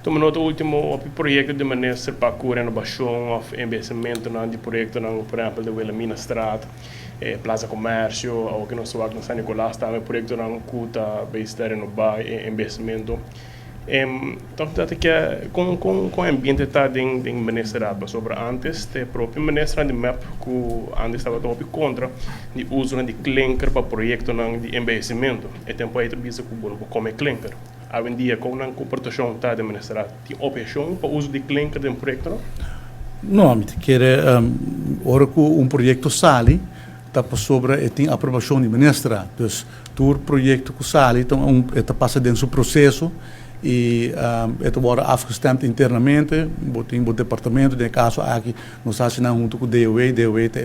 Tuma nota ultimo op proyecto di minister pa cu renovacion of embeyecimento nan di proyecto nan, por ehempel di Wilhelminastraat, Plaza Comercio, of cu nos na San Nicolas tambe proyecto nan cu ta bezig renoba y embeyecimento. Toch dat ik con ambiente ta den ministerraad, sobre antes e propio minister di MEP cu antes tabata hopi contra di uso di klinker pa proyecto nan di embeyecimento. E tempo ey bisa cu bo come klinker. Awendia, con e comportacion ta den ministerraad? Tin obhecion pa uso di klinker den proyecto, no? No, mi kier ora cu un proyecto sali, ta sobre e tin aprobacion di minister. Dus tur proyecto cu sali, anto ta pasa den su proceso y het wordt afgestemd internamente, bo tin e departamento, den caso aki, nos ta haciendo hunto cu DOW, DOW ta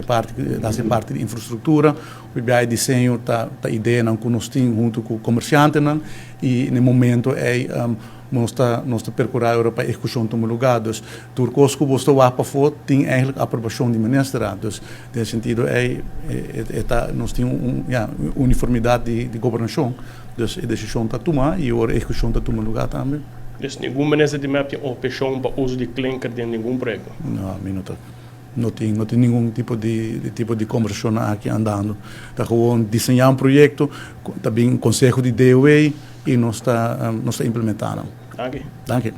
parti di infrastructura, e BI diseño ta idea nan cu nos tin hunto cu comerciante nan, y na momento ey nos ta percura pa ehecucion tuma luga. Dus tur cos cu bo ta wak pafo tin eigenlijk aprobacion di minister. Dus den sentido ey nos tin un, ja, uniformidad di gobernacion. Dus e decision ta tuma y e ehecucion ta tuma luga tambe. Dus ningun minister di MEP tin obhecion pa uso di klinker den ningun proyecto? No, mi no tin ningun tipo di combersacion aki andando. Ta gewoon diseña un proyecto, tambe conseho di DOW y nos ta implementando. Danki. Danki.